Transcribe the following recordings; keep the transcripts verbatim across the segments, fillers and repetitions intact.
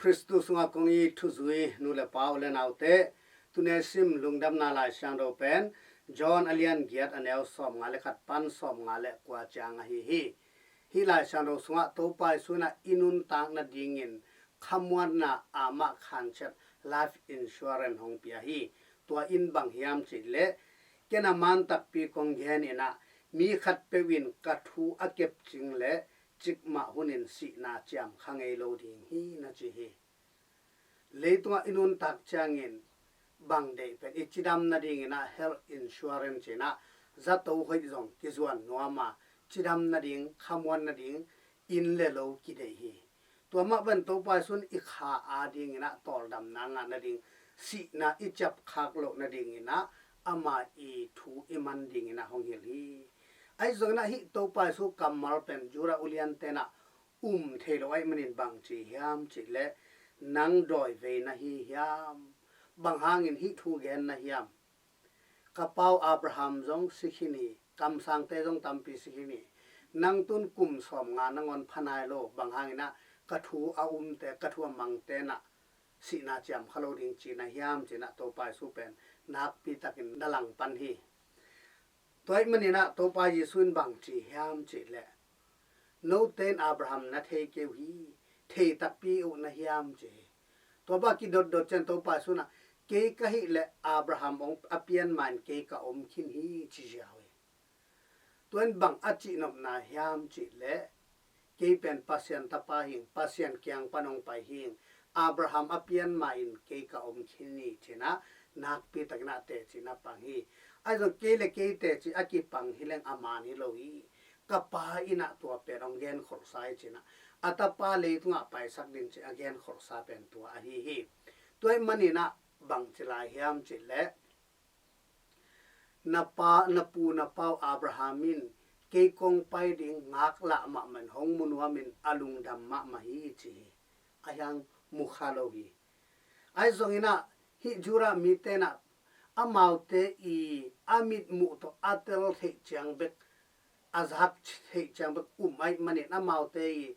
Khristu sungah kong it thuzui nu le pa, u le naute, tuni a sim lungdamna Lai Siangtho pen John a lian giat, a neu sawmnga le khat pan sawmnga le kua ciang ahi hi. Hih Lai Siangtho sungah Topa Jesu in ah i nuntak nadingin khamuanna, amah khanciat life insurance hong pia hi. Tua in bang hiam cih leh, ken a man takpi kong gen in ah, mi khatpeuh in ka thu a kepcing leh cikmah hunin sihna ciam kha ngei lo ding hi, na ci hi. Leitungah i nuntak ciangin bang deih pen, i cidam nadingin ah health insurance ci-in ah zato hoih zong kizuan nuam a, cidam nading, khamuan nading inn le lo kideih hi. Tua mah bangin Topa Jesu in i kha adingin ah tawldamna ngah nading, sihna i ciapkhak loh nadingin ah ama i thu i man dingin ah hong hilh hi. Ahi zongin ah hih Topa Jesu kammal pen Judah uliante in ah um thei lo ahih manin bang ci hiam cih leh, nang dawivei na hi hiam? Bang hangin hih thu gen na hiam? Ka pau Abraham zong si khin hi, kamsangte zong tampi si khin hi. Nang tun kum sawmnga nangawn pha nai lo, bang hangin ah ka thu a umte, ka thu a mangte in ah sihna ciam kha lo ding ci na hiam, ci-in ah Topa Jesu pen nakpi takin na langpan hi. Tua ahih manin ah Topa Jesu in bang ci hiam cih leh, note in Abraham na thei kei uh hi, thei takpi uh na hiam, ci hi. Tua bang kidotdot ciang Topa Jesu in ah, kei ka hih leh Abraham hong a pian ma-in kei ka om khin hi, ci ziau hi. Tua in bang a cihnopna hiam cih leh, kei pen Pasian tapa hi ing, Pasian kiang pan hong pai hi ing, Abraham a pian ma-in kei ka om khin hi, ci-in ah nakpi takin ah teci na pang hi. Ahi zong kei le kei teci a kipang hi leng a man hi lo hi. Ka Pa in ah tua pen hong genkholhsa hi, ci-in ah a tapa leitungah paisak ding ci a genkholhsa pen tua ahi hi. Tua ahih manin ah bang ci lai hiam cih leh, na pa, na pu, na pau Abraham in kei kong pai ding ngaklah mahmah in hong mu nuamin a lungdam mahmah hi, ci hi. A hiang mu kha lo hi. Ahi zongin ah hih Judah mite in ah amaute i a mitmuh tawh a tel theih ciang bek, a zak theih ciang bek um ahih manin amaute i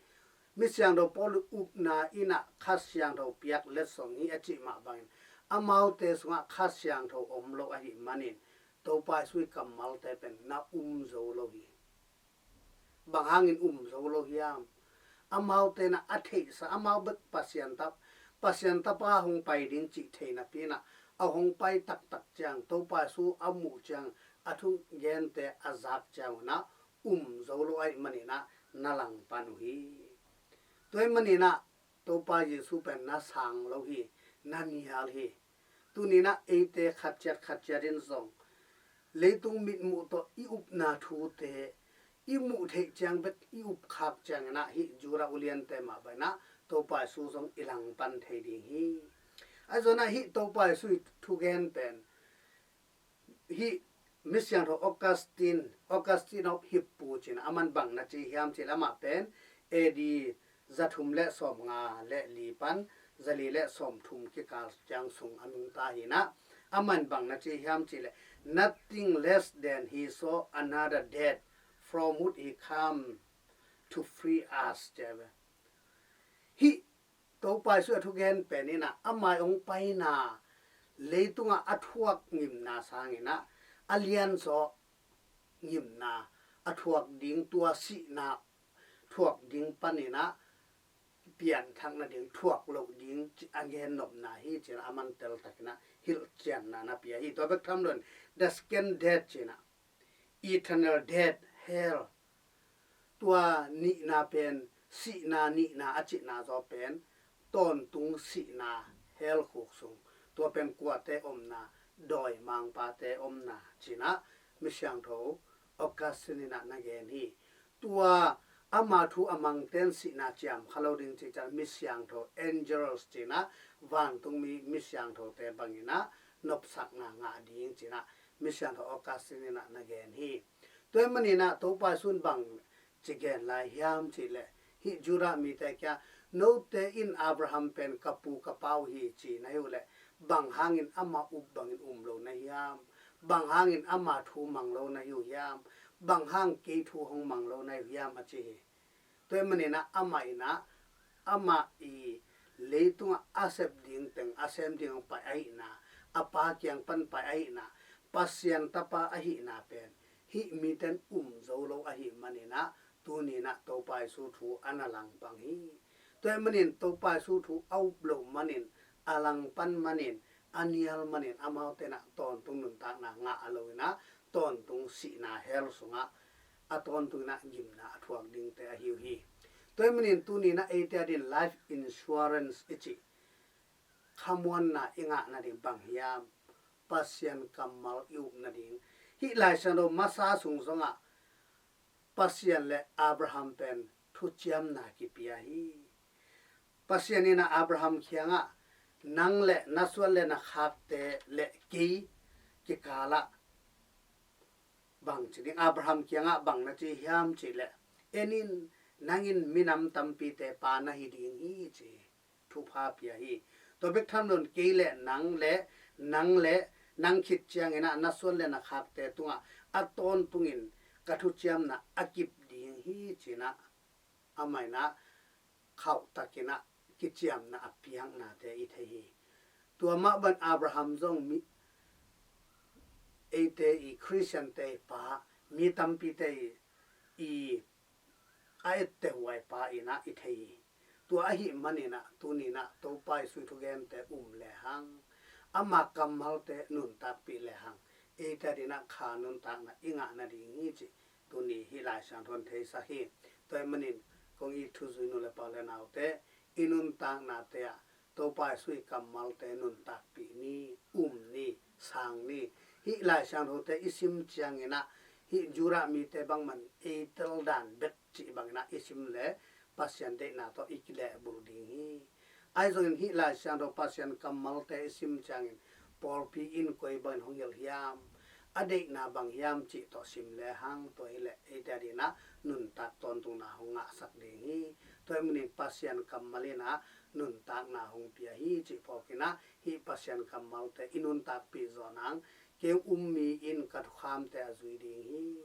Misiangtho Paul upna in ah Kha Siangtho piak letsong hi a cih mah bangin, amaute sungah Kha Siangtho om lo ahih manin Topa Jesu i kammalte pen na um zo lo hi. Bang hangin um zo lo hiam? Amaute in ah a theihsa, amau bek Pasian tap, Pasian tapa hong pai ding cih thei napi in ah a hong pai taktak ciang, Topa Jesu a muh ciang, a thugente a zak ciang un ah um zo lo ahih manin ah na langpan uh hi. Tua ahih manin ah Topa Jesu pen na sang lo hi, na nial hi. Tuni in ah eite khatciat khatciat in zong leitung mitmuh tawh i upna thute i muh theih ciang bek i upkhak ciangin ah hih Judah uliante mah bangin ah Topa Jesu zong i langpan thei ding hi. Ahi zongin ah hih Topa Jesu i thugen pen hih Misiangtho Augustine, Augustine of Hippo ci-in ah aman bang na ci hiam cih leh, amah pen A D zathum le sawmnga le li pan zali le sawmthum kikal ciang sung a nungta hi in ah, aman bang na ci hiam cih leh, nothing less than he saw another death from which he come to free us, ci a ve. Hih Topa Jesu a thugen pen in ah ama i hong paina, leitungah a thuak ngimna sangin ah a lianzaw ngimna a thuak ding, tua sihna thuak ding panin ah pianthak nading, thuak loh ding ci a gennopna hi, ci-in ah aman teltakin ah hilhcianna na pia hi. Tua bek tham loin the second death ci-in ah, eternal death, hell, tua nihna pen, sihna nihna a cihna zaw pen tawntung sihna, hell khuk sung, tua pen kuate omna? Dawimangpate omna, ci-in ah Misiangtho Augustine in ah na gen hi. Tua ama thu a mangten sihna ciam kha lo ding cih ciang Misiangtho, angels ci-in ah vantungmi misiangthote bangin ah nopsakna ngah ding ci-in ah Misiangtho Augustine in ah na gen hi. Tua ahih manin ah Topa Jesu in bang ci gen lai hiam cih leh, hih Judah mite kiangah, note in Abraham pen ka pu ka pa uh hi ci na hi uh leh, bang hangin ama up bangin um lo na hiam? Bang hangin ama thu mang lo na hi uh hiam? Bang hang kei thu hong mang lo na hi uh hiam, a ci hi. Tua ahih manin ah amah in ah, amah i leitungah a sep ding teng a sem ding hong pai ahihna, a Pa kiang pan pai ahihna, Pasian Tapa ahihna pen hih mite in um zo lo ahih maninah tuninah Topa Jesu thu a na langpang hi. Tua ahih manin Topa Jesu thu a up loh manin, a langpan manin, a nial manin amaute inah tawntung nuntakna ngah a lo inah tawntung sihna hell sungah a tawntung inah gimna a thuak dingte ahi uh hi. Tua ahih manin tuninah eite adin life insurance i cih khamuanna i ngah nading bang hiam? Pasian kammal i up nading. Hih Lai Siangtho masa sung zongah Pasian le Abraham pen thuciamna kipia hi. Pasian inah Abraham kiangah nang le na suan le na khakte le kei kikalah bang ci ding, Abraham kiangah bang na ci hiam cih leh, en in, nang in minam tampite pa na hi ding hi ci. Thupha pia hi. Tua bek tham loin kei le nang le, nang le nang khit cianginah na suan le na khakte tungah a tawntungin ka thuciamna a kip ding hi cinah amah inah khauhtakinah kiciamna a piaknate i thei hi. Tua mah bang Abraham zong mi, eite i Khristiante i pa, mi tampite i, i a ettehhuai pa inah i thei hi. Tua ahih maninah tuninah Topa Jesu i thugente um lehang, ama kammalte nuntakpih lehang, eite adinah kha nuntakna i ngah nading hi cih tuni hih Lai Siangtho in theisak hi. Tua ahih manin kong it thuzui nu le pa le naute, i nuntaknate ah Topa Jesu i kammalte nuntakpih ni, um ni, sang ni. Hih Lai Siangthote i sim cianginah hih Judah mite bangman ei tel dan bek cih banginah i sim le Pasian deihna tawh i kilehbulh ding hi. Ahi zongin hih Lai Siangtho Pasian kammalte i sim ciangin pawlpi in koi bangin hong hilh hiam, a deihna bang hiam cih tawh sim lehang, tua hileh eite adinah nuntak tawntungna hong ngahsak ding hi. Tua ahih manin Pasian kammal inah nuntakna hong pia hi cih phawkinah hih Pasian kammalte i nuntakpih zawh nang, kei um mi in ka thukhamte a zui ding hi.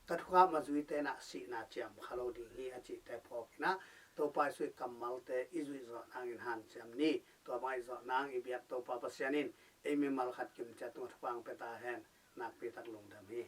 Ka thukham a zuite inah sihna ciam kha lo ding hi a cihte phawkinah Topa Jesu i kammalte i zuih zawh nangin hanciam ni. Tua bang i zawh nang i biak Topa Pasian in ei mimal khat kimciat tungah thupha hong pia ta hen. Nakpi tak lungdam hi.